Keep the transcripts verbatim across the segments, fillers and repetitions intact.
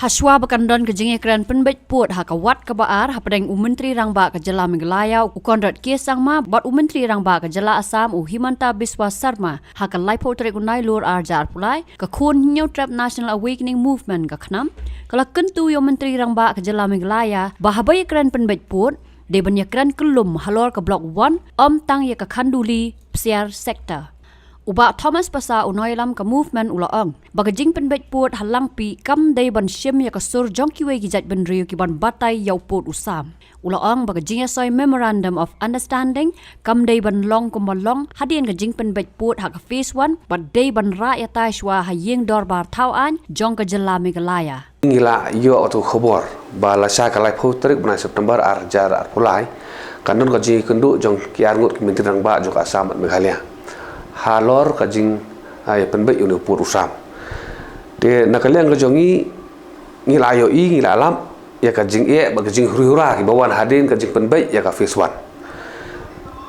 Hashwa ba kan don ka jingïakren pynbeit pud ha ka wat kaba ar hapdeng u Myntri Rangbah ka jylla Meghalaya u Conrad K Sangma bad u Myntri Rangbah ka jylla Assam u Himanta Biswa Sarma ha ka laiphew tarik u Nailur arhajar arphew lai, ka Khun Hynñiewtrep National Awakening Movement ka KHNAM ka la kyntu ïa u Myntri Rangbah ka jylla Meghalaya ba haba ïakren pynbeit pud dei ban ïakren kyllum halor ka Block One, ym tang ïa ka Khanduli Psiar sector. U Bah Thomas Passah, u nongïalam ka movement, u la ong ba ka jingpynbeit pud ha Langpih kam dei ban shim ïa ka sur jong kiwei ki jaitbynriew kiban batai ïa u pud u sam. U la ong ba ka jingïasoi Memorandum of Understanding kam dei ban long kumba long hadien ka jingpynbeit pud ha ka Phase One bad dei ban rah ïatai shwa ha Ïing Dorbar Thawaiñ jong ka jylla Meghalaya. Ngi la ïoh ïa ka khubor ba lashai ka laiphew tarik bnai September arhajar arphew lai, kan don ka jingïakynduh jong ki arngut ki Myntri Rangbah jong ka Assam bad Meghalaya halor ka jing, ah, ïa pynbeit ïa une u pud u sam. Te na ka liang ka jong ngi, ngi la ïohi, ngi la lap ïa ka jingeh bad ka jinghuri hura kiba wan hadien ka jingpynbeit ïa ka Phase One.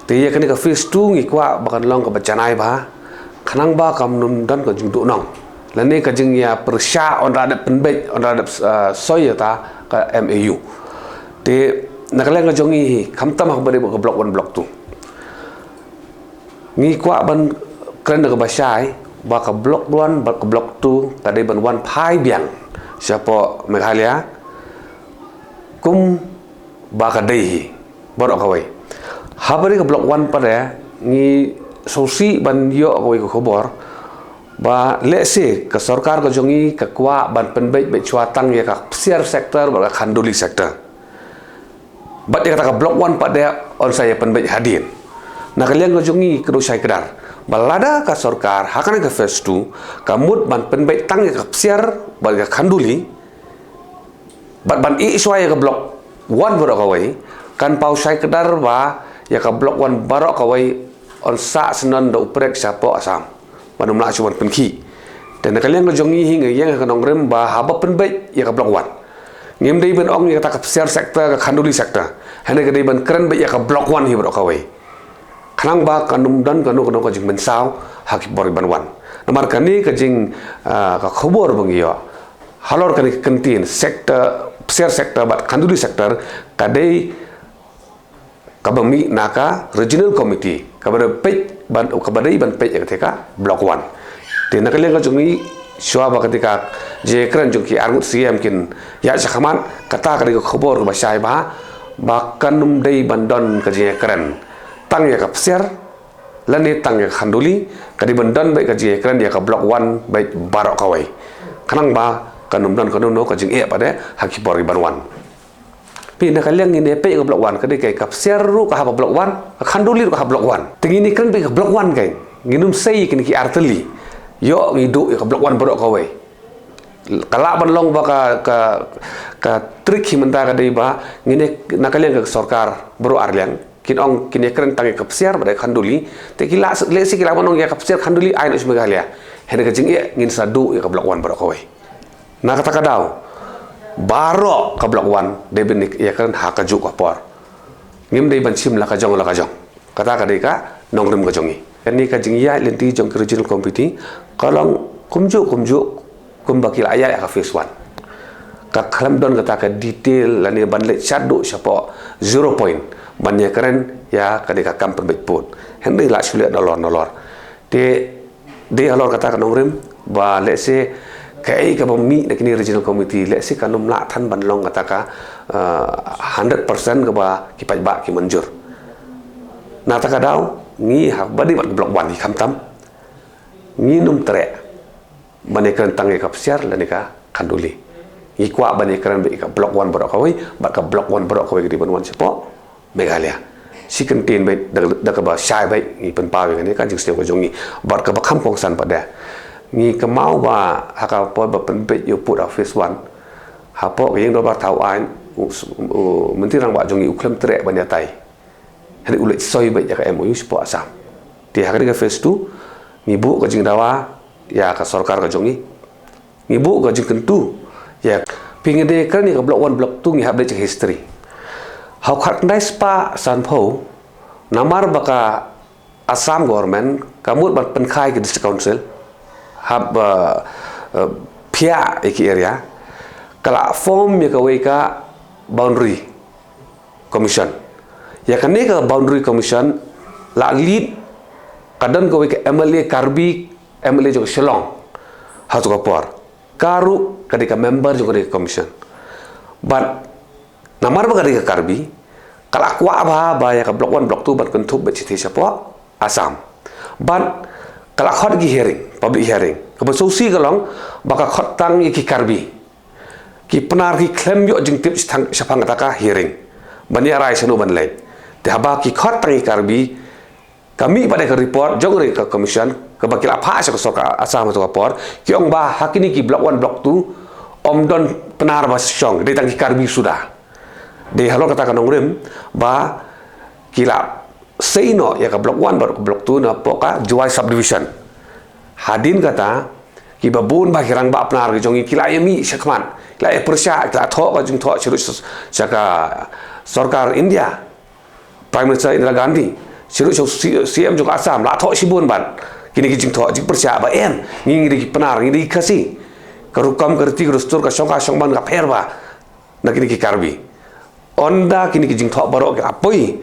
Te ïa kane ka Phase Two ngi kwah ba kan long kaba janai bha, khnang ba kam nym don ka jingduhnong lane ka jingïapyrshah, yn da dep pynbeit, yn da dep, ah, soi ïa kata ka M A U. Te na ka liang ka jong ngi hi, khamtam ha kaba dei bad ka Block One, Block Two, ngi kwah ban kren da kaba shai ba ka Block One bad ka Block Two ka dei ban wan phai biang shapoh Meghalaya kumba ka dei hi baroh kawei. Haba dei ka Block One pat de, ngi sngewsih ban ïoh kawei ka khubor ba lehse ka sorkar ka jong ngi ka kwah ban pynbeit beit shwa tang ïa ka Psiar sector bad ka Khanduli sector. Bad ïa kata ka Block One pat de yn sa ïa pynbeit hadien. Na ka liang ka jong ngi kdew shai kdar ba lada ka sorkar ha kane ka Phase Two ka mut ban pynbeit tang ïa ka Psiar bad ka Khanduli bad ban ïeh shwa ïa ka Block One baroh kawei, kan paw shai kdar ba ïa ka Block One baroh kawei yn sah syndon da u prek shapoh Assam ban ym lah shuh ban pynkhih. Te na ka liang ka jong ngi hi nga ïeng ha ka nongrim ba haba pynbeit ïa ka Block One, ngim dei ban ong ïa kata ka Psiar sector, ka Khanduli sector, hynrei ka dei ban kren beit ïa ka Block One hi baroh kawei, khnang ba kan ym don kano kano ka jingmynsaw ha ki por kiban wan. Namar kane ka jing, ah, ka khubor ba ngi ïoh halor kane ka kyntien sector, Psiar sector bad Khanduli sector, ka dei kaba mih na ka Regional Committee kaba dei peit ban, kaba dei ban peit ïa kata ka Block One. Te na ka liang ka jong ngi, shuwa ba kata ka jingïakren jong ki arngut C M kin ïaid shakhmat, kata ka dei ka khubor kaba shai bha ba kan ym dei ban don ka jingïakren tang ïa ka Psiar lane tang ïa ka Khanduli, ka dei ban don beit ka jingïakren ïa ka Block One beit baroh kawei, khnang ba kan ym don kano kano ka jingeh pat de ha ki por kiban wan. Phi, na ka liang ngin ïa peit ïa ka Block One, ka dei ka, ka Psiar ruh ka hap ha Block One, ka Khanduli ruh ka hap ha Block One. Te ngin ïakren beit ïa ka Block One kein, ngin ym sei ïa kine ki ar tylli. Ïoh ngi duh ïa ka Block One baroh kawei. Ka lah ban long ba ka, ka, ka trick hi mynta ka dei ba ngin ïa, na ka liang ka sorkar baroh ar liang kin ong kin ïakren tang ïa ka Psiar bad ïa ka Khanduli. Te ki lah, lehse ki lah ban ong ïa ka Psiar, Khanduli ai noh sha Meghalaya. Hynrei ka jingeh ngin sa duh ïa ka Block One baroh kawei. Na kata ka daw, baroh ka Block One dei ban ïakren ha kajuh ka por. Ngim dei ban shim la ka jong la ka jong. Kata ka dei ka nongrim ka jong ngi. Kane ka jingïaid lynti jong ki Regional Committee ka long kumjuh kumjuh kumba ki la ïaid ha ka Phase One. Ka khlem don kata ka detail lane ban leit shaduh shapoh zero point ban ïakren ïa kane ka kam pynbeit pud. Hynrei la shu leh nalor nalor. Te dei halor kata ka nongrim ba lehse kaei kaba mih na kine Regional Committee, lehse kan ym lah than ban long kata ka, ah, hundred percent kaba ki paidbah ki mynjur. Na kata ka daw, ngi haba dei bad ka Block One hi khamtam, ngin ym treh ban ïakren tang ïa ka Psiar lane ka Khanduli. Ngi kwah ban ïakren beit ïa ka Block One baroh kawei, bad ka Block One baroh kawei ka dei ban wan shapoh Meghalaya. Shi kyntien beit, da, da kaba shai beit ngi pynpaw ïa kane ka jingsngew ka jong ngi. Bad kaba kham kongsan pat de, ngi kynmaw ba ha ka por ba pynbeit ïa u pud ha Phase One, hapoh ka Ïing Dorbar Thawaiñ, u, u Myntri Rangbah jong ngi u khlem treh ban ïatai. Hynrei u leit soi beit ïa ka M O U shapoh Assam. Te ha kane ka Phase Two ngi buh ka jingdawa ïa ka sorkar ka jong ngi. Ngi buh ka jingkyntu ïa, phi, ngi dei kren ïa ka Block One, Block Two, ngi hap leit check history. Ha u khatkhyndai spah sanphew, namar ba ka Assam Government ka mut ban pynkha ïa ki District Council, hap, uh, uh, phiah ïa ki area, ka la form ïa kawei ka Boundary Commission. Ïa kane ka Boundary Commission la lead, ka don kawei ka M L A Karbi, M L A jong ka Shillong, ha tu ka por. Ka ruh ka dei ka member jong kane ka commission. Bad namar ba ka dei ka Karbi, ka la kwah bha ba ïa ka Block One, Block Two ban kynthup bad shithi shapoh Assam. Bad ka la khot ki hearing, public hearing. Kaba sngewsih ka long ba ka khot tang ïa ki Karbi, ki Pnar ki khlem ïoh jingtip shaphang, shaphang kata ka hearing, ban ïa rai shano ban leit. Te haba ki khot tang ïa ki Karbi, ka mih pat ïa ka report jong kane ka commission kaba ki la phah sha ka sorkar Assam ha tu ka por, ki ong ba ha kine ki Block One, Block Two, ym don Pnar ba shong, dei tang ki Karbi suda. Dei halor kata ka nongrim ba ki la sei noh ïa ka Block One bad Block Two napoh ka Jowai Subdivision. Hadien kata, kiba bun bah ki rangbah Pnar ki jong ngi ki la ïa mih shakhmat, ki la ïa pyrshah, ki la thoh ka jingthoh sha ruh sha, sha ka sorkar India, Prime Minister Indira Gandhi, sha ruh sha C-, C M jong ka Assam, la thoh shibun bad kine ki jingthoh, jingpyrshah ba em, ngi, ngi dei ki Pnar, ngi dei ki Khasi. Ka rukom, ka riti, ka dustur, ka shongkha shongman ka pher bha na kine ki Karbi. Ynda kine ki jingthoh baroh ki la poi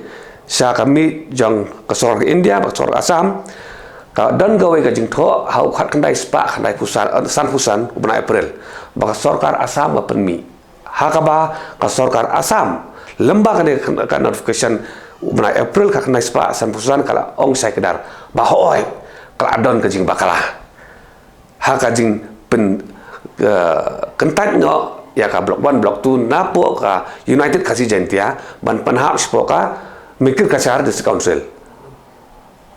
sha ka miej jong ka sorkar India bad ka sorkar Assam, ka don kawei ka jingthoh ha u khatkhyndai spah khyndaiphew san, eh, sanphew san u bnai April, ba ka sorkar Assam ka pynmih. Ha kaba ka sorkar Assam, lem bad kane ka notification u bnai April khatkhyndai spah sanphew san, ka la ong shai kdar ba hooid, ka la don ka jingbakla ha ka jingpyn, eh, kyntait noh ïa ka Block One, Block Two napoh ka United Khasi Jaintia ban pynhap shapoh ka Mikir Cachar District Council.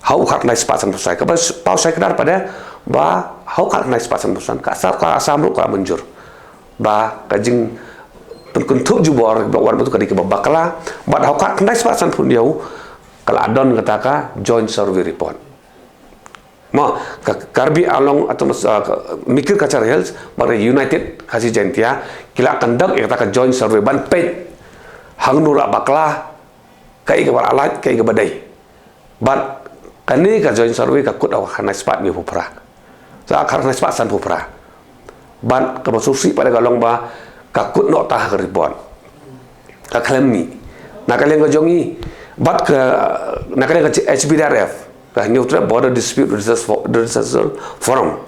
Ha u khatkhyndai spah sanphew san, kaba paw shai kdar pat de ba ha u khatkhyndai spah sanphew san, ka sorkar Assam ruh ka la mynjur ba ka jingpynkynthup jubor Block One, Block Two ka dei kaba bakla, bad ha u khatkhyndai spah sanphew hynñiew ka la don kata ka Joint Survey Report. Mo, ka Karbi Anglong Autonomous, uh, ka Mikir Cachar Hills bad ka United Khasi Jaintia ki la conduct ïa kata ka joint survey ban peit hangno la bakla, kaei kaba la lait, kaei kaba dei. Bad kane ka joint survey ka kut ha u khatkhyndai spah hynñiewphew phra, sa khatkhyndai spah sanphew phra. Bad kaba sngewsih pat ka long ba ka kut noh tang ha ka report, ka khlem mih na ka liang ka jong ngi. Bad ka, na ka liang ka H B D R F, ka Hynñiewtrep Border Dispute Redressal Fo-, Redressal Forum,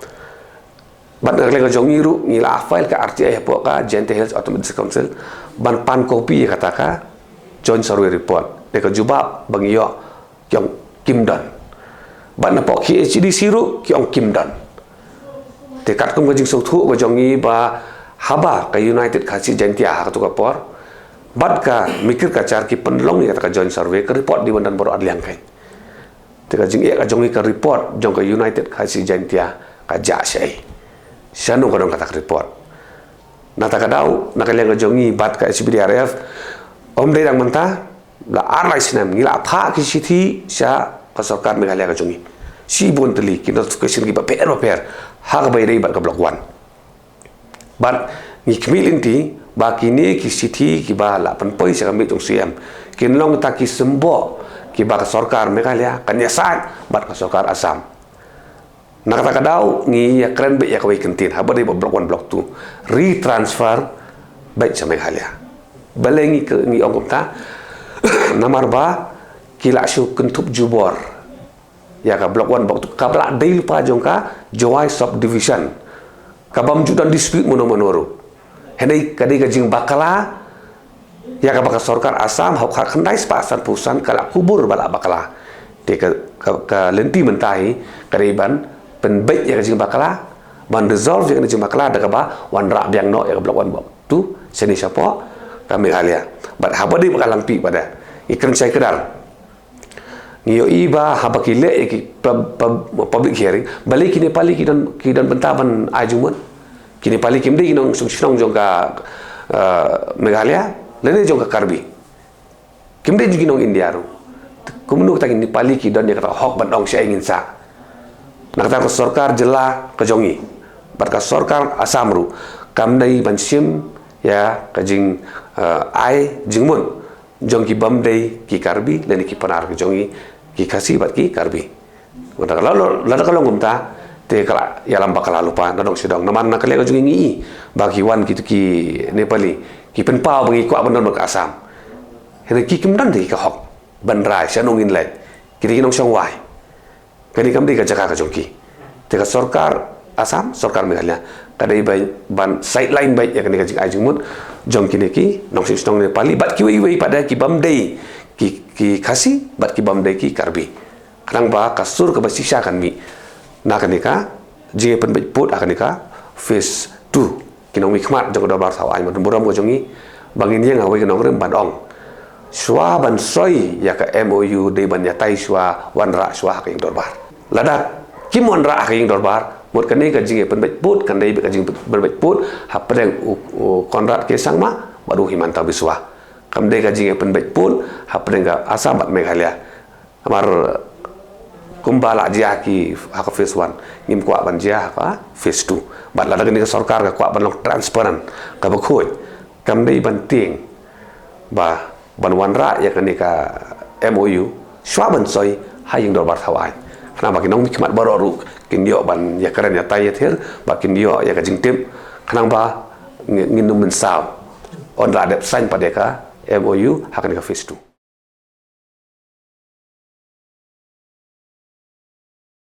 bad na ka liang ka jong ngi ruh ngi la file ka R T I hapoh ka Jaintia Hills Autonomous District Council ban pan copy ïa kata ka Joint Survey Report. Te ka jubab ba ngi ïoh, ki ong kim don. Bad napoh K H A D C ruh ki ong kim don. Te katkum ka jingsngewthuh ka jong ngi ba haba ka United Khasi Jaintia ha kato ka por bad ka Mikir Cachar ki pynlong ïa kata ka joint survey, ka report dei ban don baroh arliang kein. Te ka jingeh ka jong ngi, ka report jong ka United Khasi Jaintia ka jah shaei? Shano ka don kata ka report? Na kata ka daw, na ka liang ka jong ngi bad ka H B D R F, ym dei tang mynta, la ar lai snem ngi la phah ki shithi sha ka sorkar Meghalaya ka jong ngi shibun tylli, ki notification kiba pher ba pher ha kaba ïadei bad ka Block One. Bad ngi khmih lynti ba kine ki shithi kiba la pynpoi sha ka miej jong C M kin long kita ki symboh kiba ka sorkar Meghalaya kan ïasaid bad ka sorkar Assam. Na kata ka daw ngi ïakren beit ïa kawei ka kyntien, haba dei ba Block One, Block Two, retransfer beit sha Meghalaya. Balei ngi, ngi ong kumta? Namar ba ki la shu kynthup jubor ïa ka Block One, Block Two kaba la dei lypa jong ka Jowai Subdivision, kabym ju don dispute mano mano ruh. Hynrei ka dei ka jingbakla ïa kaba ka sorkar Assam ha u khatkhyndai spah sanphew san ka la kubur ba la bakla. Te ka, ka, ka lynti mynta hi ka dei ban pynbeit ïa ka jingbakla, ban resolve ïa ka jingbakla da kaba wanrah biang noh ïa ka Block One, Block Two shane shapoh ka Meghalaya. Bad haba dei ba ka Langpih pat de, ngi kren shai kdar. Ngi ïohi ba haba ki leh ïa ki pub-, pub-, public hearing, balei ki Nepali ki don, ki don bynta ban ai jingmut? Ki Nepali kim dei ki nongshong shnong jong ka, eh, Meghalaya lane jong ka Karbi. Kim dei jong ki nong India ruh. Kumno kata ki Nepali ki don ïa kata ka hok ban ong shaei ngin sah? Na kata ka sorkar jylla ka jong ngi bad ka sorkar Assam ruh kam dei ban shim ïa ka jing, eh, ai jingmut jong ki bym dei ki Karbi lane ki Pnar ki jong ngi, ki Khasi bad ki Karbi. Lada ka long, lada ka long kumta, Te ka la ïalam ba ka la lypa na dong shi dong. Namar na ka liang ka jong ngi ngi i ba ki wan ki, ki Nepali ki pynpaw ba ngi kwah ban don bad ka Assam. Hynrei ki kim don de ka hok ban rai shano ngin leit. Ki dei ki nongshong wai. Kane kam dei ka jaka ka jong ki. Te ka sorkar Assam, sorkar Meghalaya, ka dei ban, ban sideline beit ïa kane ka jingai jingmut jong kine ki nongshong shnong Nepali bad kiwei kiwei pat de ki bym dei ki, ki Khasi bad ki bym dei ki Karbi. Khnang ba ka sur kaba shisha kan mih na kane ka jingïapynbeit pud ha kane ka phase two. Ki nongmihkhmat jong ka dorbar thaw aiñ, bad burom ka jong ngi ba ngin ïeng ha kawei ka nongrim ban ong, shuwa ban soi ïa ka M O U dei ban ïatai shuwa, wanrah shuwa ha ka ïing dorbar. Lada kim wanrah ha ka ïing dorbar, mut kane ka jingïapynbeit pud kan dei beit ka jingpynbeit pud hapdeng u, u Conrad K Sangma bad u Himanta Biswa. Kam dei ka jingïapynbeit pud hapdeng ka Assam bad Meghalaya. Namar kumba la jia ki ha ka phase one, ngim kwah ban jia ha ka phase two. Bad lada kane ka sorkar ka kwah ban long transparent, kaba khuid, kam dei ban tieng ba ban wanrah ïa kane ka M O U shuwa ban soi ha ïing dorbar thaw aiñ. Khnang ba ki nongmihkhmat baroh ruh kin ïoh ban ïakren ïatai ïathir, ba kin ïoh ïa ka jingtip, khnang ba ngi-, ngin ym mynsaw, yn da dep sign pat ïa ka M O U ha kane ka phase two.